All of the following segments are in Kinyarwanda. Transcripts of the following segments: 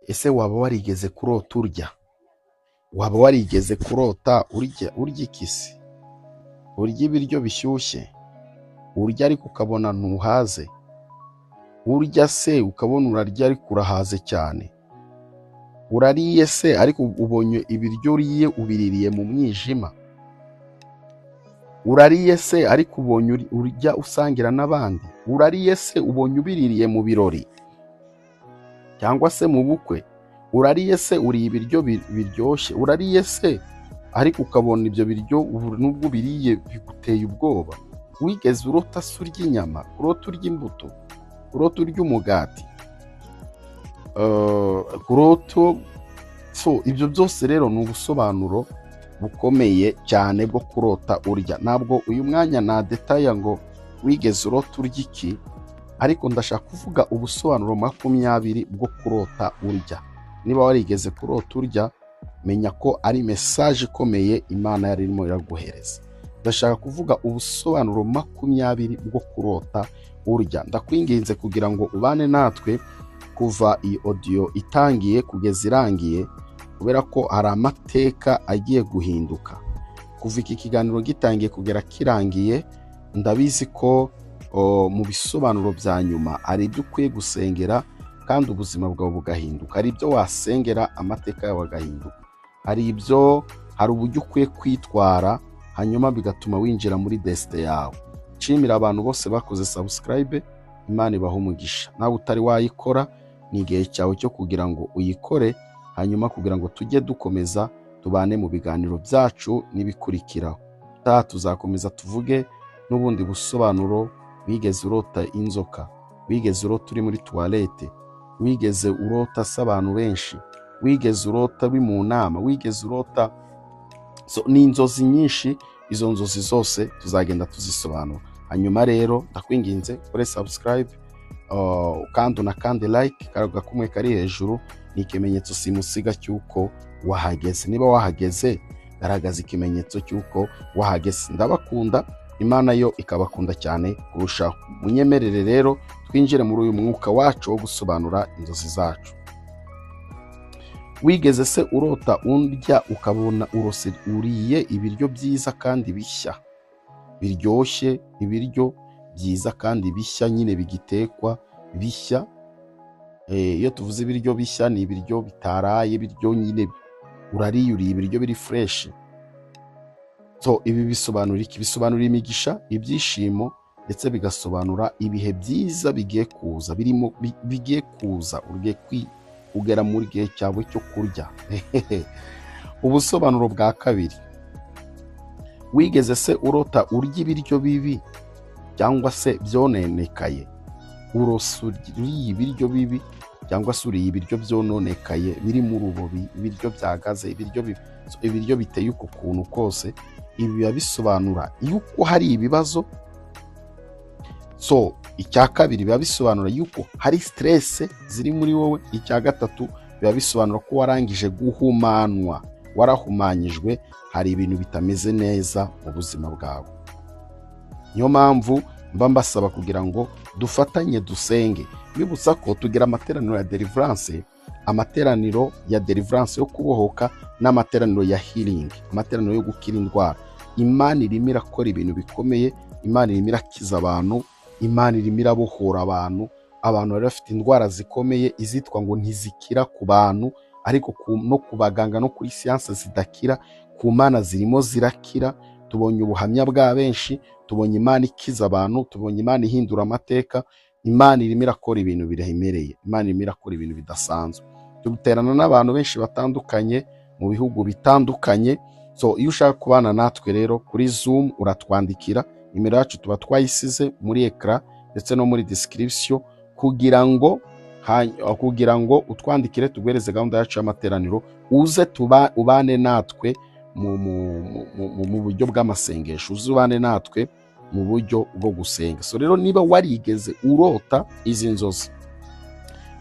Ese waba warigeze kurota urya? Waba warigeze kurota urya? Urya iki se? Urya ibiryo bishyushye? Urya ariko ukabona ntuhaze? Urya se ukabona urarya ariko urahaze cyane? Urariye se ariko ubonye ibiryo uriye ubiririye mu mwijima? Urariye se ariko ubonye urya usangira n'abandi? Urariye se ubonye ubiririye mu birori cyangwa se mu bukwe? Urariye se uriye ibiryo biryoshye? Urariye se ariko ukabona ibyo biryo nubwo ubiriye biguteye ubwoba? Wigeze urota se urya inyama? Urota urya imbuto? Urota urya umugati? Kurota so ibyo byose rero ni ubusobanuro bukomeye cyane bwo kurota urya. Ntabwo uyu mwanya nadetaya ngo wigeze urota urya iki, ariko ndashaka kuvuga ubusobanuro 20 bwo kurota urya. Niba warigeze kurota urya, menya ko ari message ikomeye Imana yari irimo iraguhereza. Ndashaka kuvuga ubusobanuro 20 bwo kurota urya. Ndakwinginze kugira ngo ubane natwe kuva iyi audio itangiye kugeza irangiye, kubera ko hari amateka agiye guhinduka. Kuva iki kiganiro gitangiye kugera kirangiye, ndabizi ko mu bisobanuro bya nyuma hari ibyo ukwiye gusengera kandi ubuzima bwawe bugahinduka. Hari ibyo wasengera amateka yawe agahinduka. Hari uburyo ukwiye kwitwara hanyuma bigatuma winjira muri destiny yawe. Nshimira abantu bose bakoze subscribe, Imana ibahe umugisha. Nawe utari wayikora, ni igihe cyawe cyo kugira ngo uyikore, hanyuma kugira ngo tujye dukomeza tubane mu biganiro byacu n'ibikurikiraho. Utaha tuzakomeza tuvuge n'ubundi busobanuro. Wigeze urota inzoka? Wigeze urota uri muri toilette? Wigeze urota se abantu benshi? Wigeze urota uri mu nama? Wigeze urota? So, ni inzozi nyinshi. Izo nzozi zose tuzagenda tuzisobanura. Hanyuma rero ndakwinginze kuri subscribe, kandi unakande like. Gakumwe kari hejuru ni ikimenyetso simusiga cy'uko wahageze. Niba wahageze, garagaza ikimenyetso cy'uko wahageze. Ndabakunda, Imana yo ikabakunda cyane kurushaho. Munyemerere rero twinjire muri uyu mwuka wacu wo gusobanura inzozi zacu. Wigeze se urota urya, ukabona urose uriye ibiryo byiza kandi bishya biryoshye? Ibiryo byiza kandi bishya nyine, bigitekwa bishya. Iyo tuvuze ibiryo bishya, ni ibiryo bitaraye, ibiryo nyine urariye, uriye ibiryo biri fresh. So ibi bisobanura iki? Bisobanura imigisha, ibyishimo, ndetse bigasobanura ibihe byiza bigiye kuza, birimo bigiye kuza, ugiye kugera muri gihe cyawe cyo kurya. Ubusobanuro bwa kabiri: wigeze se urota urya ibiryo bibi cyangwa se byononekaye? Urose uriye ibiryo bibi cyangwa se uriye ibiryo byononekaye, biri mu rubobi, ibiryo byagaze, ibiryo biteye uko kuntu kose. Ibi biba bisobanura yuko hari ibibazo. So icya kabiri, biba bisobanura yuko hari stress ziri muri wowe. Icya gatatu, biba bisobanura ko warangije guhumanwa, warahumanyijwe, hari ibintu bitameze neza mu buzima bwawe. Niyo mpamvu mba mbasaba kugira ngo dufatanye dusenge. Bibutsa ko tugira amateraniro ya deliverance, amateraniro ya deliverance yo kubohoka, n'amateraniro ya healing, amateraniro yo gukira indwara. Imana irimo irakora ibintu bikomeye, Imana irimo irakiza abantu, Imana irimo irabohora abantu. Abantu bari bafite indwara zikomeye, izitwa ngo ntizikira ku bantu, ariko no ku baganga no kuri siyanse zidakira, ku Mana zirimo zirakira. Tubonye ubuhamya bwa benshi, tubonye Imana ikiza abantu, tubonye Imana ihindura amateka. Imana irimo irakora ibintu biremereye, Imana irimo irakora ibintu bidasanzwe. Duterana n'abantu benshi batandukanye mu bihugu bitandukanye. So iyo ushaka kubana natwe rero kuri Zoom, uratwandikira. Nimero yacu tuba twayisize muri écran ndetse no muri description, kugira ngo utwandikire tuguhereze gahunda yacu y'amateraniro, uze tuba ubane natwe mu buryo bw'amasengesho, uze ubane natwe mu buryo bwo gusenga. So rero niba warigeze urota izi nzozi,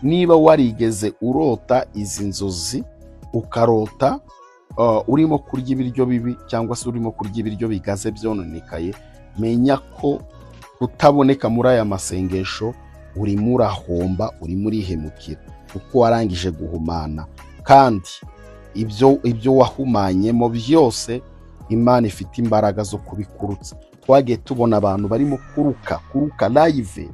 niba warigeze urota izi nzozi, ukarota urimo kurya ibiryo bibi cyangwa se urimo kurya ibiryo bigaze byononekaye, menya ko kutaboneka muri aya masengesho urimo urahomba, urimo urihemukira. Kuko warangije guhumana, kandi ibyo wahumanyemo byose Imana ifite imbaraga zo kubikurutsa. Twagiye tubona abantu barimo kuruka live,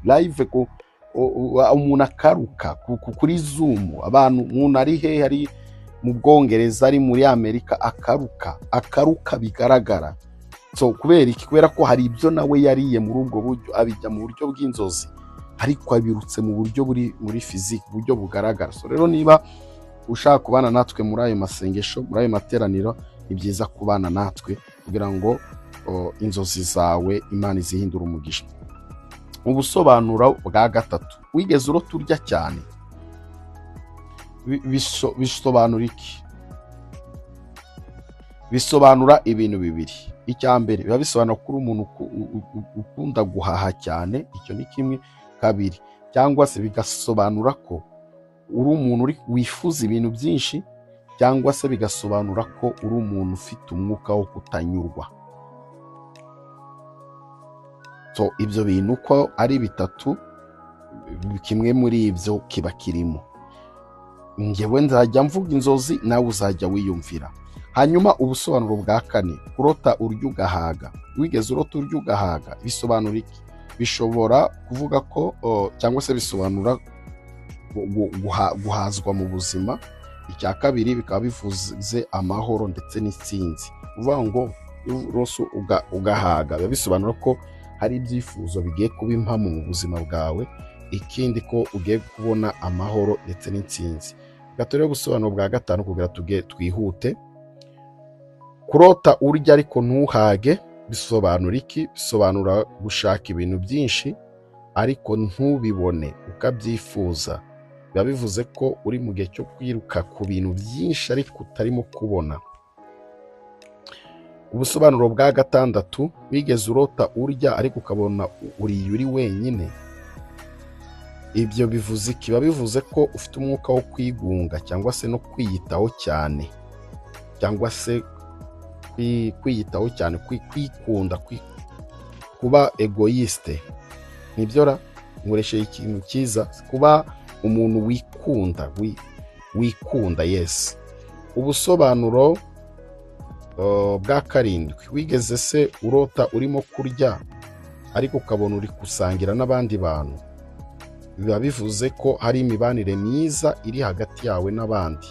umuntu akaruka kuri Zoom. Abantu, umuntu ari hehe? Ari mu Bwongereza, ari muri Amerika, akaruka bigaragara. So kubera iki? Kubera ko hari ibyo nawe yariye muri ubwo buryo, abijya mu buryo bw'inzozi, ariko abirutse mu buryo buri muri physique, buryo bugaragara. So rero niba ushaka kubana natwe muri ayo masengesho, muri ayo materaniro, ni byiza kubana natwe kugira ngo inzozi zawe Imana izihindure umugisha. Ubusobanuro bwa gatatu: wigeze urota urya cyane? Bisobanura iki? Bisobanura ibintu bibiri. Icya mbere, biba bisobanura ko uri umuntu ukunda guhaha cyane, icyo ni kimwe. Kabiri, cyangwa se bigasobanura ko uri umuntu wifuza ibintu byinshi, cyangwa se bigasobanura ko uri umuntu ufite umwuka wo kutanyurwa. So ibyo bintu uko ari bitatu, kimwe muri ibyo kiba kirimo. Njyewe nzajya mvuga inzozi, nawe uzajya wiyumvira. Hanyuma ubusobanuro bwa kane: kurota urya ugahaga. Wigeze urota urya ugahaga? Bisobanura iki? Bishobora kuvuga ko cyangwa se bisobanura guhazwa mu buzima. Icya kabiri, bikaba bivuze amahoro ndetse n'intsinzi. Uvuga ngo iyo urose ugahaga, biba bisobanura ko hari ibyifuzo bigiye kuba impamo mu buzima bwawe. Ikindi, ko ugiye kubona amahoro ndetse n'intsinzi. Reka turebe ubusobanuro bwa gatanu kugira tuge twihute. Kurota urya ariko ntuhage bisobanura iki? Bisobanura gushaka ibintu byinshi ariko ntubibone, ukabyifuza. Biba bivuze ko uri mu gihe cyo kwiruka ku bintu byinshi ariko utarimo kubona. Ubusobanuro bwa gatandatu: wigeze urota urya ariko ukabona uriye uri wenyine? Ibyo bivuze iki? Biba bivuze ko ufite umwuka wo kwigunga cyangwa se no kwiyitaho cyane, cyangwa se kwiyitaho cyane, kwikunda, kuba égoïste. Nibyo ra? Nkoresheje ikintu cyiza, kuba umuntu wikunda, wikunda, yes. Ubusobanuro bwa karindwi: wigeze se urota urimo kurya ariko ukabona uri gusangira n'abandi bantu? Biba bivuze ko hari imibanire myiza iri hagati yawe n'abandi.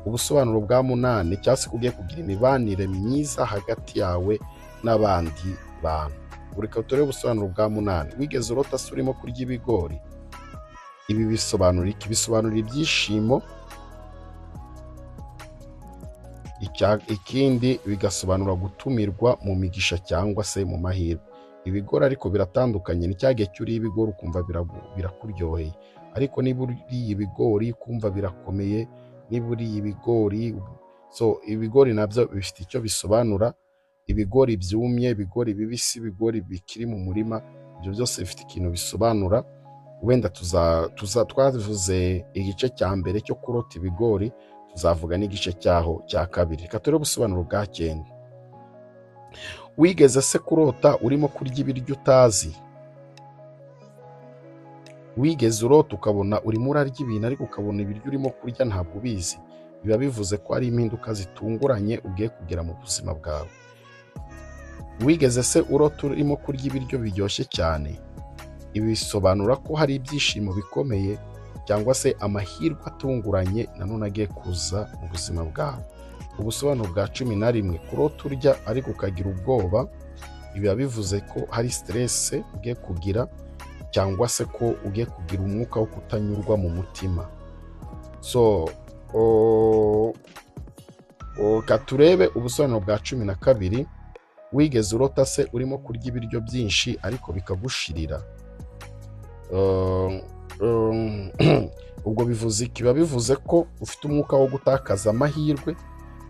Ubusobanuro bwa munani, cyangwa se ko ugiye kugira imibanire myiza hagati yawe n'abandi bantu. Reka turebe ubusobanuro bwa munani: wigeze urota se urimo kurya ibigori? Ibi bisobanura iki? Bisobanura ibyishimo. Ikindi, bigasobanura gutumirwa mu migisha cyangwa se mu mahirwe. Ibigori ariko biratandukanye, ni cya gihe cy'uriye ibigori ukumva birakuryoheye. Ariko niba uriye ibigori ukumva birakomeye, niba uriye ibigori, so ibigori nabyo bifite icyo bisobanura. Ibigori byumye, ibigori bibisi, ibigori bikiri mu murima, ibyo byose bifite ikintu bisobanura. Wenda tuza twavuze igice cya mbere cyo kurota ibigori, tuzavuga n'igice cyaho cya kabiri. Reka turebe ubusobanuro bwa cyenda: wigeze se kurota urimo kurya ibiryo utazi? Wigeze urota ukabona urimo urarya ibintu ariko ukabona ibiryo urimo kurya ntabwo ubizi? Biba bivuze ko hari impinduka zitunguranye ugiye kugira mu buzima bwawe. Wigeze se urota urimo kurya ibiryo biryoshye cyane? Ibi bisobanura ko hari ibyishimo bikomeye cyangwa se amahirwe atunguranye nanone agiye kuza mu buzima bwawe. Ubusobanuro bwa 11: kurota urya ariko ukagira ubwoba. Ibi biba bivuze ko hari stress ugiye kugira, cyangwa se ko ugiye kugira umwuka wo kutanyurwa mu mutima. So reka turebe ubusobanuro bwa 12: wigeze urota se urimo kurya ibiryo byinshi ariko bikagushirira? Ubwo bivuze iki? Biba bivuze ko ufite umwuka wo gutakaza amahirwe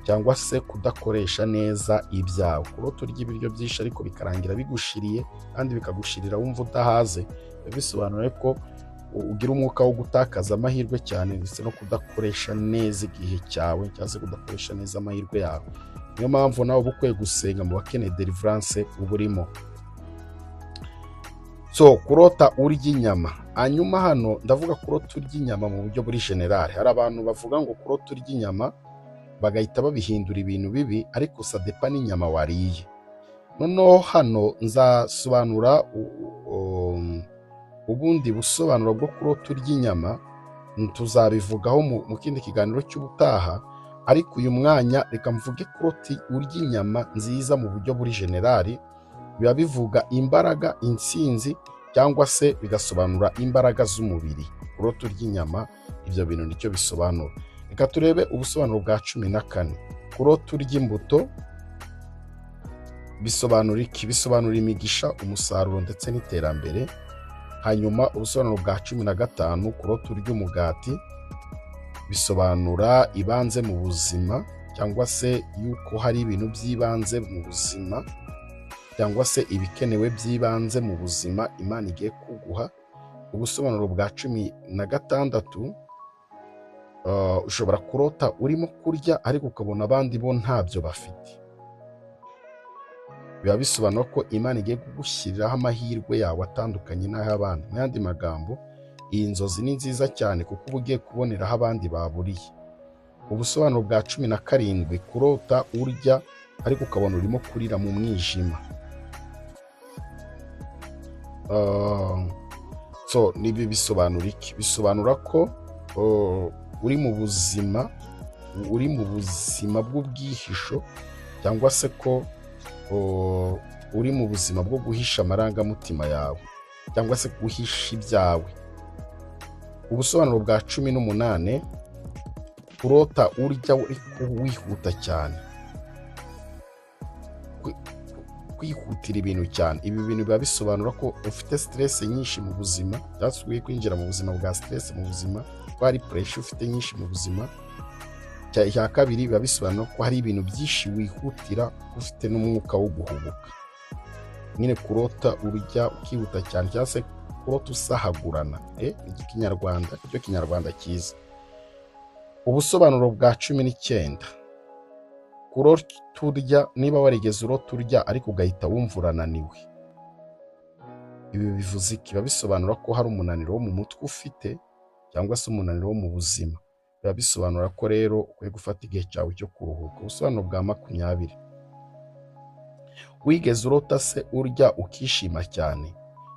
cyangwa se kudakoresha neza ibyawe. Kurota urya ibiryo byinshi ariko bikarangira bigushiriye, kandi bikagushirira wumva udahaze, biba bisobanuye ko ugira umwuka wo gutakaza amahirwe cyane, ndetse no kudakoresha neza igihe cyawe, cyangwa se kudakoresha neza amahirwe yawe. Niyo mpamvu nawe uba ukwiye gusenga, mu bakeneye deliverance uba urimo. So kurota urya inyama. Hanyuma hano ndavuga kurota urya inyama mu buryo buri general. Hari abantu bavuga ngo kurota urya inyama bagahita babihindura ibintu bibi, ariko ça dépend n'inyama wariye. Noneho hano nzasobanura ubundi busobanuro bwo kurota urya inyama, tuzabivugaho mu kindi kiganiro cy'ubutaha. Ariko uyu mwanya reka mvuge kurota urya inyama nziza mu buryo buri general, biba bivuga imbaraga, intsinzi, cyangwa se bigasobanura imbaraga z'umubiri. Kurota urya inyama, ibyo bintu nicyo bisobanura. Reka turebe ubusobanuro bwa 14. Kurota urya imbuto bisobanura iki? Bisobanura imigisha, umusaruro ndetse n'iterambere. Hanyuma ubusobanuro bwa 15, kurota urya umugati bisobanura ibanze mu buzima, cyangwa se yuko hari ibintu by'ibanze mu buzima, cyangwa se ibikenewe by'ibanze mu buzima Imana igiye kuguha. Ubusobanuro bwa 16, ushobora kurota urimo kurya ariko ukabona abandi bo ntabyo bafite. Biba bisobanura ko Imana igiye kugushyiriraho amahirwe yawe atandukanye n'ay'abandi. Mu yandi magambo, iyi nzozi ni nziza cyane kuko uba ugiye kuboneraho abandi baburiye. Ubusobanuro bwa 17, kurota urya ariko ukabona urimo kurira mu mwijima. So nibi bisobanura iki? Bisobanura ko uri mu buzima bw'ubwihisho, cyangwa se ko uri mu buzima bwo guhisha amarangamutima yawe, cyangwa se guhisha ibyawe. Ubusobanuro bwa 18, kurota urya ariko wihuta cyane, kwihutira ibintu cyane. Ibi bintu biba bisobanura ko ufite stress nyinshi mu buzima, cyangwa se ugiye kwinjira mu buzima bwa stress mu buzima, ko hari pressure ufite nyinshi mu buzima. Icya kabiri, biba bisobanura ko hari ibintu byinshi wihutira, ufite n'umwuka wo guhubuka nyine. Kurota urya ukihuta cyane, cyangwa se kurota usahagurana, ikinyarwanda icyo kinyarwanda cyiza. Ubusobanuro bwa 19, kurota urya, niba warigeze urota urya ariko ugahita wumva urananiwe, ibi bivuze iki? Biba bisobanura ko hari umunaniro wo mu mutwe ufite, cyangwa se umunaniro wo mu buzima. Biba bisobanura ko rero ukwiye gufata igihe cyawe cyo kuruhuka. Ubusobanuro bwa 20, wigeze urota se urya ukishima cyane?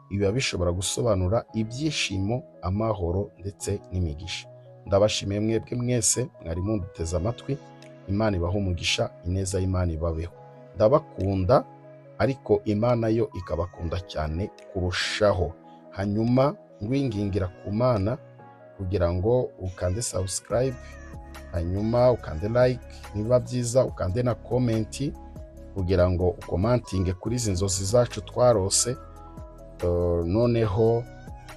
Ibi biba bishobora gusobanura ibyishimo, amahoro ndetse n'imigisha. Ndabashimiye mwebwe mwese mwari munduteze amatwi. Imana ibahe umugisha, ineza y'Imana ibabeho. Ndabakunda, ariko Imana yo ikabakunda cyane kurushaho. Hanyuma ngwingingira ku Mana kugira ngo ukande subscribe, hanyuma ukande like, niba byiza ukande na comment kugira ngo ucommentinge kuri izi nzozi zacu twarose. Noneho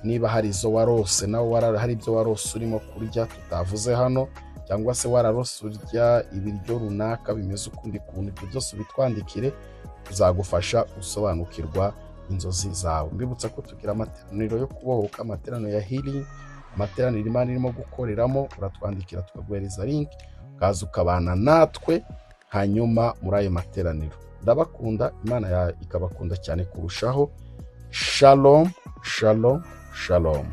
niba hari izo warose nawe, hari ibyo warose urimo kurya tutavuze hano, cyangwa se wararose urya ibiryo runaka bimeze ukundi kuntu, ibyo byose ubitwandikire, tuzagufasha gusobanukirwa inzozi zawe. Mbibutsa ko tugira amateraniro yo kubohoka, amateraniro ya healing, amateraniro Imana irimo gukoreramo. Uratwandikira tukaguhereza link, ukaza ukabana natwe hanyuma muri ayo materaniro. Ndabakunda, Imana ikabakunda cyane kurushaho. Shalom, shalom, shalom.